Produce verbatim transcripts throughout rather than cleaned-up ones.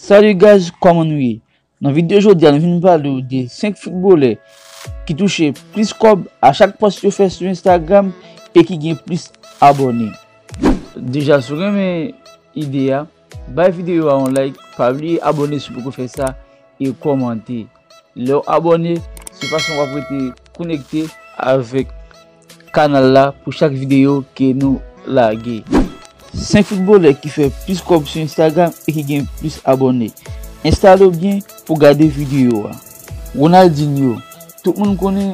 Salut guys, kòman nou ye? Nan videyo jodi a, nou vin pale w de senk foutbolè ki touche plis kòb a chak pòs yo fè sou Instagram e ki gen plis abòne. Deja, si w renmen ide a, bay videyo a yon like, pa bliye abòne si w poko fè sa, e kòmante. Lè w abòne, se fason w ap rete konekte avèk kanal la pou chak videyo ke nou lage. Senk foutbolè ki fè plis kòb sou Instagram e ki gen plis abòne. Enstale w byen pou gade videyo a. Ronaldinho. Tout moun konnen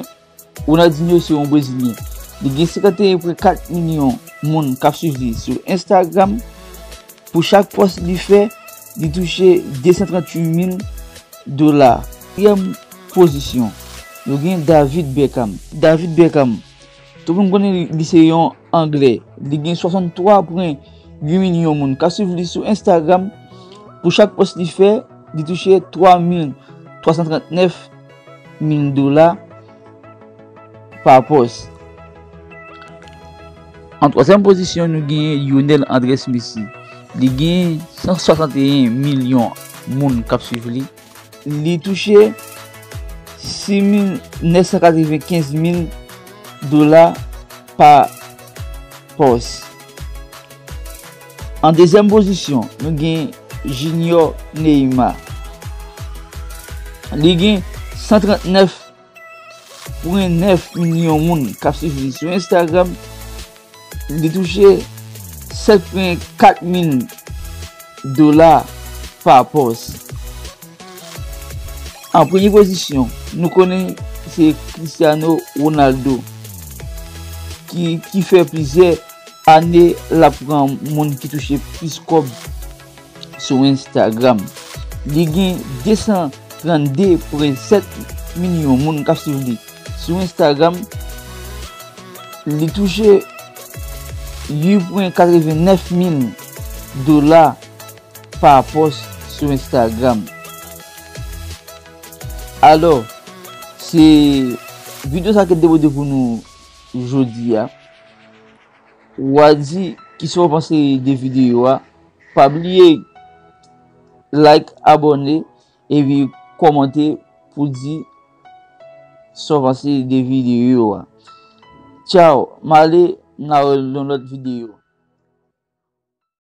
Ronaldinho se yon Brezilyen. Li gen senkanteyen pwen kat milyon moun k ap swiv li sou Instagram. Pou chak pòs li fè, li touche de san tranntuit mil dola. Katriyèm pozisyon, nou gen David Beckham. David Beckham, tout moun konnen li, li se yon Anglè. Li gen swasanntwa pwen uit milyon moun k ap swiv li sou Instagram. Pou chak pòs li fè, li touche twa mil twa san trannèf mil dola pa pòs. An twazyèm pozisyon, nou genyen Lionel Andrés Messi. Li gen san swasanteyen milyon moun k ap swiv li. Li touche sis mil nèf san katrevenkenz mil dola pa pòs. An dezyèm pozisyon, nou gen Junior Neymar. Li gen san trannèf pwen nèf milyon moun k ap swiv li sou Instagram. Li touche sèt pwen kat mil dola pa pòs. An premye pozisyon, nou konnen se Cristiano Ronaldo ki, ki fè plizyè ane l ap pran moun ki touche plis kòb sou Instagram. Li gen de san trannde pwen sèt milyon moun k ap swiv li sou Instagram. Li touche uit pwen katrevennèf mil dola pa pòs sou Instagram. Alò, se videyo sa ke te pote pou nou jodi a. W a di kisa w panse de videyo a. Pa bliye like, abòne, epi kòmante pou di sa w panse de videyo a. Tchaw, m ale, n a wè l nan lòt videyo.